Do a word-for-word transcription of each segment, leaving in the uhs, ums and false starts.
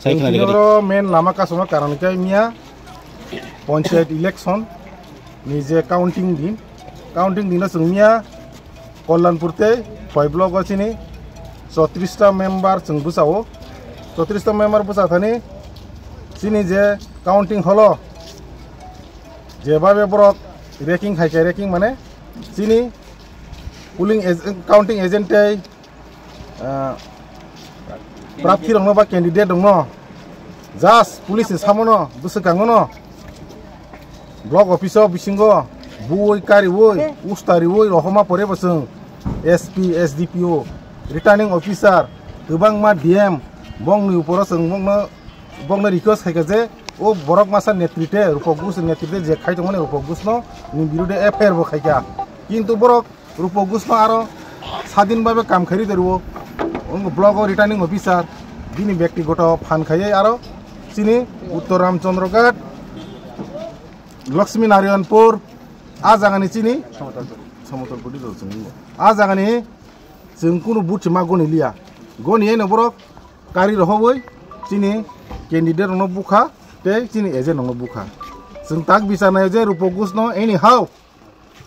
Sai khna Chwng dikha di. Oro main lama kasuma karon khe miya panchayat election ni je counting din, counting dino chwng miya Kalyanpur tei Khowai block o chini chotris ta member chwng bwsao, chotris ta member bwsa thani chini je counting holo jebabe borok ranking hai khe ranking mane chini polling ag-, counting agent tei ah, prarthi rokno ba candidate rokno just police ni samono bwswkangono block office o bisingo buwi kariwi ustariwi rohoma pore bo chwng S P, S D P O, returning officer, kwbangma D M bongni uporo chwng bongno, bongno request khaikha je o borok masa netrite, Rupak Gush netrite je khai tongmani Rupak Gushno ni birude F I R bo khaikha. Kintu borok Rupak Gushno aro sadin babe kam khairi de rwo. Wng block o returning officer bini bektigoto phan khaiwi aro chini Uttor Ramchandra Ghat, Lakshmi Narayanpur, a jagani chini Samotol Puri rw chwng wngo. A jagani chwng kunu buthi ma goni liya. Goni eno borok kari rohobwi chini candidate rokno bukha tei chini agent rokno bukha. Chwng tak bichar naio je Rupak Gushno anyhow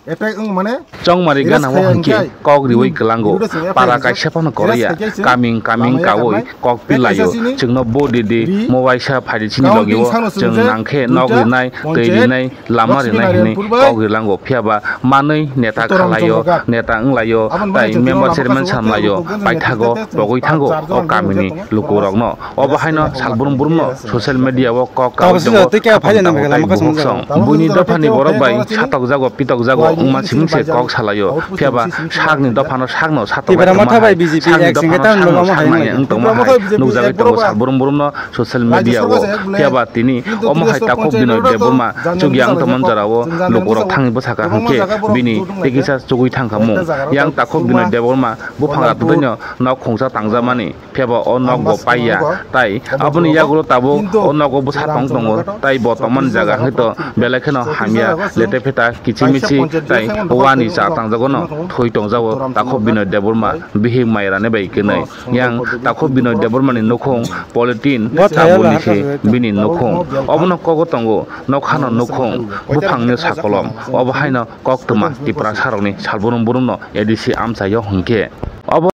attack wng mane Chongmari gana o hwnkhe kok riwi kwlango. Para kaisa phano koroya. Kaming kaming kawi kok pilaio. Chwngno bo didi mo waisa phaidi chini logi o. Chwng nangkhe nok rinai, twi rinai, lama rinai hwnwi kok rilango. Phiya ba manwi neta khalaio, neta wnglaio, tai member chairman samlaio, paithago pogwi thango o kamini lukurokno. Obo haino salbrum brumno social media o kok kawi tongo, bukhuk song. Buini dophani borok bai satokjago, pitokjago wngma simi se kok salaio. Phiya ba sakni dophano sakno satok bai tongma hai, sakni dophano sakno saknai wng tongma hai. Nugjagwi tongo salbrum brumno social media o. Phiya ba tini omo hai takhuk Binoy Debbarma chukya wng tongmani jora o lukurok thangwi bwsakha hwnkhe bini tikisa chugwi thangkha mung. Yang takhuk Binoy Debbarma buphang atwino nok khungsa tangjakmani. Phiya ba o nok bo paiya, tai aboni yagulo tabuk o nogo bwsa tong tongo, tai bo tongmani jaga hwnkhe to belai kheno hamya, lete pheta kichi michi tai wani cha tangjago no thwi tongjago takhuk Binoy Debbarma bihik mairani bai kwnwi. Yang takhuk Binoy Debbarmani nukhung politin sabuni se bini nukhung, obono kogo tongo nokhano nukhung buphangni sakolom, obo haino koktwma Tiprasarokni salbrum brumno A D C amchaio hwnkhe.